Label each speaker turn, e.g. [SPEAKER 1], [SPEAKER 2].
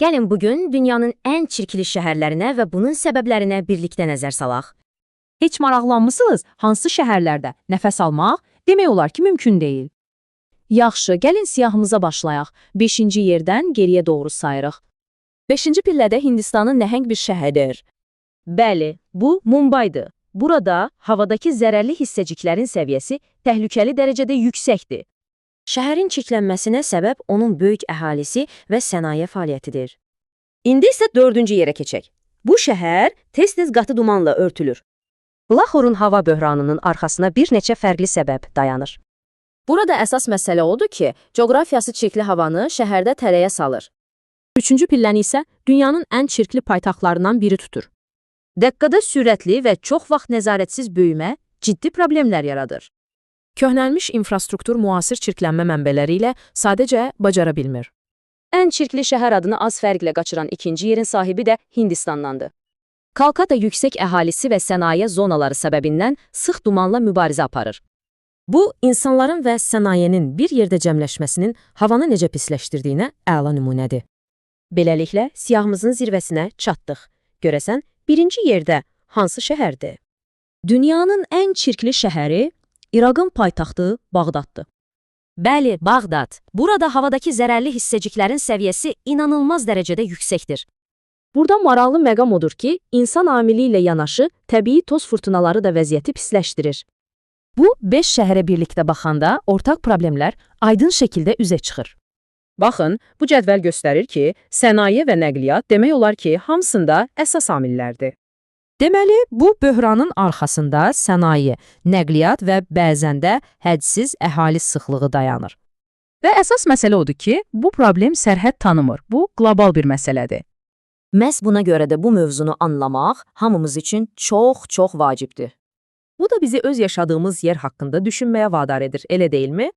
[SPEAKER 1] Gəlin bugün dünyanın ən çirkli şəhərlərinə və bunun səbəblərinə birlikdə nəzər salaq.
[SPEAKER 2] Heç maraqlanmısınız hansı şəhərlərdə nəfəs almaq demək olar ki, mümkün deyil.
[SPEAKER 1] Yaxşı, gəlin siyahımıza başlayaq. 5-ci yerdən geriyə doğru sayırıq. 5-ci pillədə Hindistanın nəhəng bir şəhəridir. Bəli, bu Mumbaydır. Burada havadakı zərərli hissəciklərin səviyyəsi təhlükəli dərəcədə yüksəkdir. Şəhərin çirklənməsinə səbəb onun böyük əhalisi və sənaye fəaliyyətidir. İndi isə 4-cü yerə keçək. Bu şəhər tez-tez qatı dumanla örtülür. Lahorun hava böhranının arxasına bir neçə fərqli səbəb dayanır.
[SPEAKER 3] Burada əsas məsələ odur ki, coğrafiyası çirkli havanı şəhərdə tələyə salır.
[SPEAKER 2] Üçüncü pilləni isə dünyanın ən çirkli paytaxtlarından biri tutur.
[SPEAKER 1] Dəqiqədə sürətli və çox vaxt nəzarətsiz böyümə ciddi problemlər yaradır.
[SPEAKER 2] Köhnəlmiş infrastruktur müasir çirklənmə mənbələri ilə sadəcə bacara bilmir.
[SPEAKER 1] Ən çirkli şəhər adını az fərqlə qaçıran ikinci yerin sahibi də Hindistandandır. Kalkata yüksək əhalisi və sənaye zonaları səbəbindən sıx dumanla mübarizə aparır. Bu, insanların və sənayenin bir yerdə cəmləşməsinin havanı necə pisləşdirdiyinə əla nümunədir. Beləliklə, siyahımızın zirvəsinə çatdıq. Görəsən, birinci yerdə hansı şəhərdir? Dünyanın ən çirkli şəhəri İraqın paytaxtı Bağdaddır. Bəli, Bağdad. Burada havadakı zərərli hissəciklərin səviyyəsi inanılmaz dərəcədə yüksəkdir.
[SPEAKER 3] Burada maraqlı məqam odur ki, insan amili ilə yanaşı təbii toz fırtınaları da vəziyyəti pisləşdirir.
[SPEAKER 2] Bu 5 şəhərə birlikdə baxanda ortaq problemlər aydın şəkildə üzə çıxır.
[SPEAKER 4] Baxın, bu cədvəl göstərir ki, sənaye və nəqliyyat demək olar ki, hamısında əsas amillərdir.
[SPEAKER 2] Deməli, bu böhranın arxasında sənaye, nəqliyyat və bəzən də hədsiz əhali sıxlığı dayanır.
[SPEAKER 4] Və əsas məsələ odur ki, bu problem sərhəd tanımır. Bu qlobal bir məsələdir.
[SPEAKER 1] Məhz buna görə də bu mövzunu anlamaq hamımız üçün çox-çox vacibdir.
[SPEAKER 4] Bu da bizi öz yaşadığımız yer haqqında düşünməyə vadar edir, elə deyilmi?